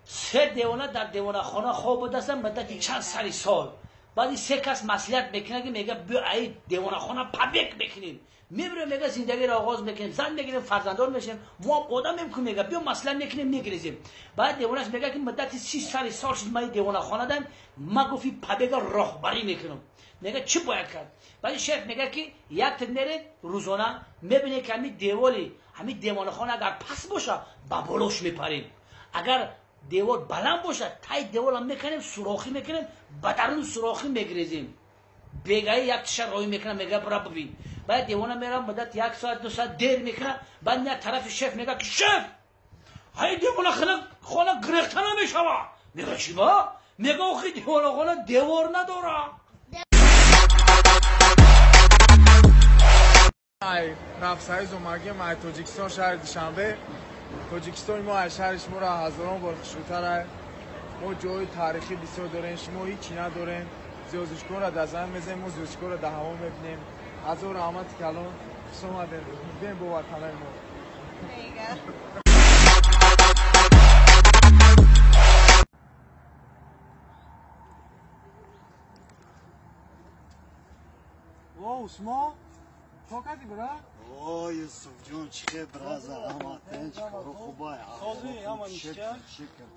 Се девона дар девонахона хоб будастанд муддати чанд сари сол. Баъди се кас маслиҳат мекунад, ки мега биё ай девонахона побег мекунем. Мебирем, мега зиндагиро оғоз мекунем, зан мегирем, фарзанддор мешавем, мо одамем ку, мега биё маслиҳат мекунем, мегирезем. Баъд девонаш мега ки муддати 30 сари сол шуд ман девонахона дам, ма гуфти побега роҳбарӣ мекунам. Мега чӣ бояд кард? Баъди шеф мега ки як тир меред рӯзона мебинед ки ҳамин деволи ҳамин девонахона агар паст боша ба болош мепарем, агар девор баланд бошад тай деворам мекунем, сурохӣ мекунем, ба дарун сурохӣ мегирезем. Бегаи як тиша роҳӣ мекунам, мега бира бибин. Баъд девона мерам муддат 1 соат 2 соат дер мекунам, баъд меяд тарафи шеф мега ки шеф, ҳай девонахона хона гирехта намешава. Мега чӣ ба? Мега охи девонахона девор надора. Ай рафсаи зомагим, ай Тоҷикистон, шаҳри Душанбе. Тоҷикистони мо аз шаҳри шуморо ҳазорон бор хушрӯтар. Мо ҷои таърихӣ бисёр дорем, шумо ҳичи надорем. Звёздочкаро дар замин мезанем, мо звёздочкаро дар ҳаво мебинем. Ҳазор раҳмати калон, хуш омадем. Бием бо ватанаи мо. О, Усмон, чо кардӣ, бира? О, Юсуфҷон, чӣ хел браза, ҳаматен, чӣ коро хубай. Созӣ, ҳама ништяк.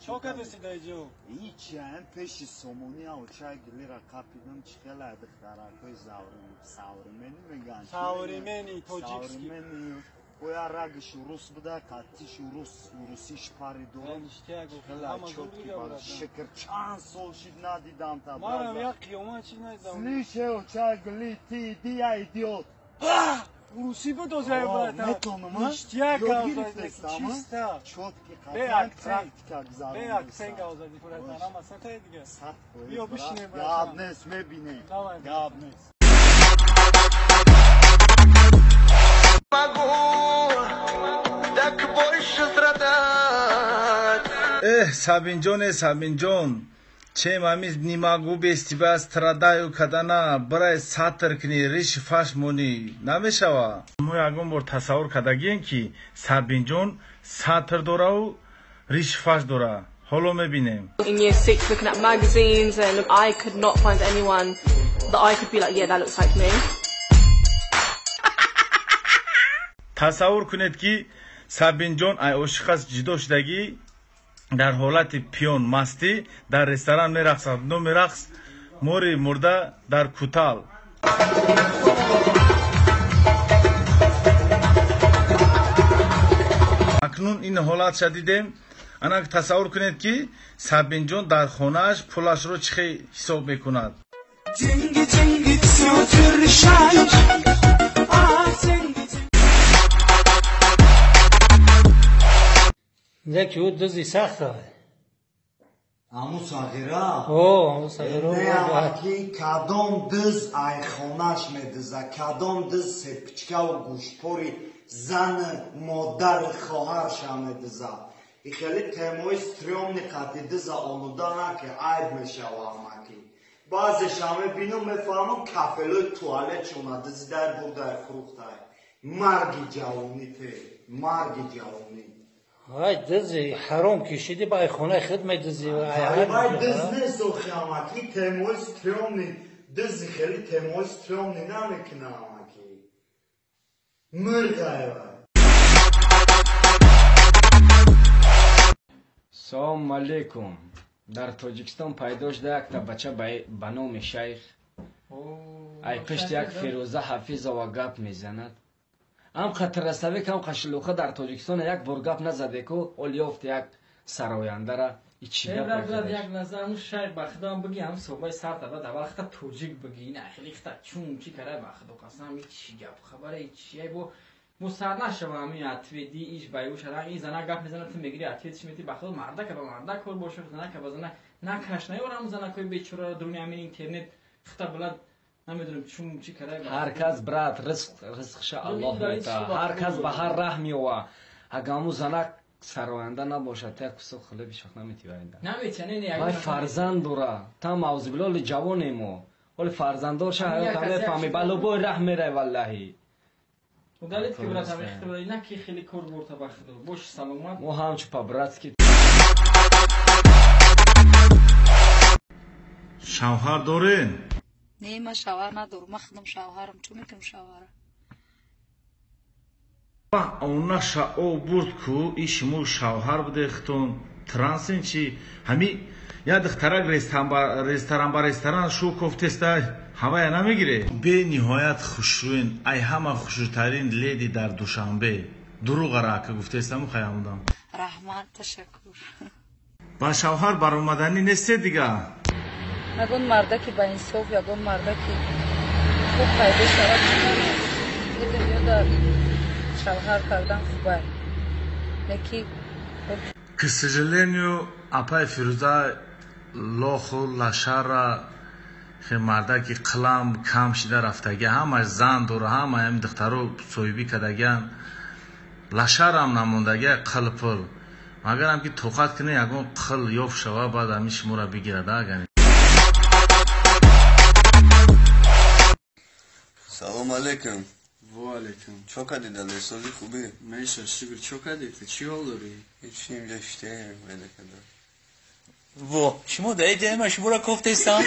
Чо кардеси дар иҷо? Ҳичи, ам пеши сомонӣ очай гилира қапидам, чӣ хел ай духтаракои современный меган. Современный, тоҷикский. Современный. Оя рагиш урус буда, қатиш урус, урусиш пари дорам. Ништяк, Хел ай чёткий бад. Шикр, чанд сол шид надидам та, Манам браза. як қиёмат чиз надидам. Слышь, очай гили, ты иди, я идиот. Урусӣ буд озай, брата. Метонам, а? Ништяк, Ёд гап гирифтест, ама? чиста. Чёткий Бе қатъан акцент. практика Бе гузарондиста. акцент гап задӣ, брата. Ҳама сатаи дига. 100%, Биё брат. бишинем, Гап брата. нест, мебинем. Давай, Гап нест. Так больше страдать. Эх, Сабинҷон, э Сабинҷон, чем ами не могу без тебя страдаю кадана, барай сатр кни, риш фаш монӣ намешава. Мо ягон бор тасаввур кардагием, ки Сабинҷон сатр дораву риш фаш дора. Ҳоло мебинем. In year 6, looking at magazines, and I could not find anyone that I could be like, yeah, that looks like me. Тасаввур кунед, ки Сабинҷон ай ошиқас ҷудо шудагӣ, дар ҳолати пиён мастӣ дар ресторан мерақсад. Номи рақс мори мурда дар кутал. Акнун ин ҳолатша дидем. Ана тасаввур кунед, ки Сабинҷон дар хонааш пулашро чӣ хел ҳисоб мекунад. Яки ӯ дузи сахт ай. Аму сағира? О, аму сағира. Не, амаки, кадом дыз ай хонаш медиза, кадом дыз сепичкаву гӯшпори зани модари хоҳарша медиза. И хеле темои стрёмный қати дыза олуда наке, айб мешава, амаки. Баъзеша мебинам, мефаҳмам, кафелои туалетшона дизидай, бурдай, фурӯхтай. Марги ҷавонӣ те, марги ҷавонӣ. Ай дызи ҳаром кишиди, ба ай хонаи худ медизи. Ай Вай дыз нест охи, амаки, темои стрёмный дызи хеле темои стрёмный намекуна, амаки. Мурдай вай. Салом алейкум. Дар Тоҷикистон пайдо шуда якта бача ба номи Шайх. Ай пишти як Фирӯза Ҳафизова гап мезанад. Ам хатиррасавӣ кам қашлуха дар Тоҷикистон як бор гап назадеку, ол ёфт як сарояндара. И чӣ гап Брат, брат, мекунеш? як лаҳза, ҳамун шайх ба худам бигӣ, ҳамун суҳбаи сар дава, дар вақта тоҷик бигӣ, ин ахили хта чун чӣ карай ба худо қасам, и чӣ гап хабара, и чӣ ай бо мусар нашава, ҳамин ответи иш ба ю шара, ин зана гап мезана, ту мегири ответиш мети, ба худо мардака ба мардак кор боша, занака ба зана накаш наёр, ҳамун занакои бечораро дуруни ҳамин интернет хта билад намедонам чун чӣ карай ба Ҳар кас, брат, ризқ ризқша Аллоҳ мета. Ҳар кас ба ҳар раҳ меова. Агар ҳамун занак сароянда набошад, як кусок хлеби шах наметивайда. Наметия, не, не, Вай фарзанд дора. Та мавзубилоли ҷавонемо. Оли фарзанддор ша ҳаёта мефаҳми, ба любой раҳ мерай, валлаҳи. Удалить ки брат, ами хитбра ина ки хеле кор бурта ба худо. Бош саломат. Мо ҳамчу по-братски. Шавҳар дорен? Не, ман шавҳар надорам. Ман худам шавҳарам. Чӣ мекунам шавҳара? Она шао бурд ку и шумо шавҳар будехтон трансен чи ҳами я духтарак ресторан ба ресторан шу кофтеста ҳавая намегире. Бениҳоят хушрӯен, ай ҳама хушрӯтарин леди дар Душанбе. Дурӯғара ака гуфтестаму хаямудам. Раҳмат, ташаккур. Ба шавҳар баромаданӣ несте дига? Ягон мардаки ба инсоф, ягон мардаки хуб пайдо шавад, дунёда шавҳар кардан хубай. Леки к сожалению, апай Фирӯза лоху лашара хе мардаки қилам кам шида рафтаги, ҳамаш зан дора, ҳама ҳами духтаро соҳибӣ кардагиан, лашарам намондагия қил пул. Магарам ки тоқат кунӣ ягон қил ёфт шава, баъд ҳами шуморо бигирад агани. Салом алейкум. Во алейкум. Чо кардӣ далер? Сози хубӣ? Меша, шукр, чо кардӣ? Ту чӣ ҳол дорӣ? Ҳеч инҷа шитаем пайда кардам. Во, шумо даи дема шуморо кофтестам.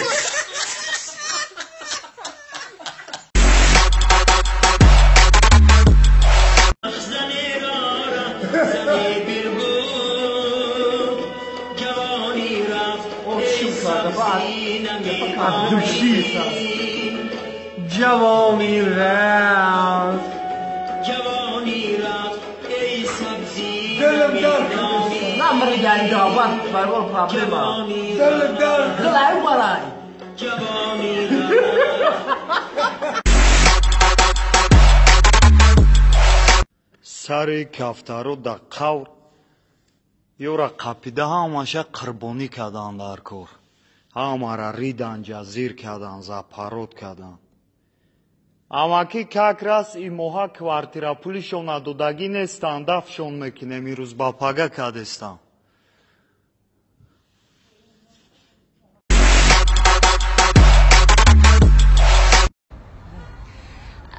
Ҷавони рафт, ҷавони рафт, эй сабзи дилам дард намриданҷо барбор проблема. Дилам дард дилай барай. Ҷавони сари кафтаро дар қавр ёра қапида ҳамаша қурбонӣ карданд дар кор. Ҳамара ридан, ҷазир кардан, запарот кардан. Амаки как раз имоҳа квартира пулишон надодагӣ нестанд, дафшон мекунем имрӯз ба пага кадестам.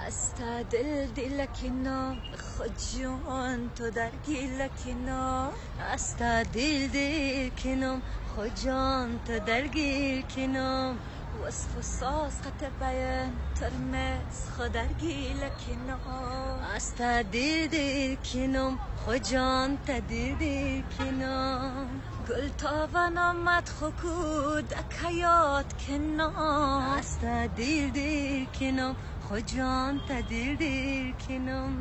Аз та дил дилакино, худ ҷон ту дар гилакино. Аз та дил дилкином, худ ҷон ту дар гилкином. وصف الصاص قطع بیان ترمز خدر گیلکنم از تا دل دل کنم خجان تا دل دل کنم گل تاونامد خکود اکیات کنم از تا دل دل کنم خجان تا دل دل کنم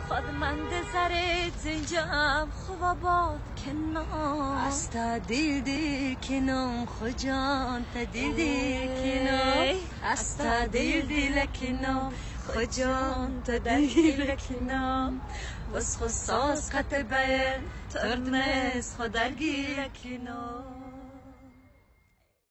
خودمند زره زنجم خوب باد کنم از تا دل دل کنم خجان تا دل دل کنم از تا دل دل کنم خجان تا دل دل کنم وسخ الصاص قطع بیان ترمز خدر گیل کنم.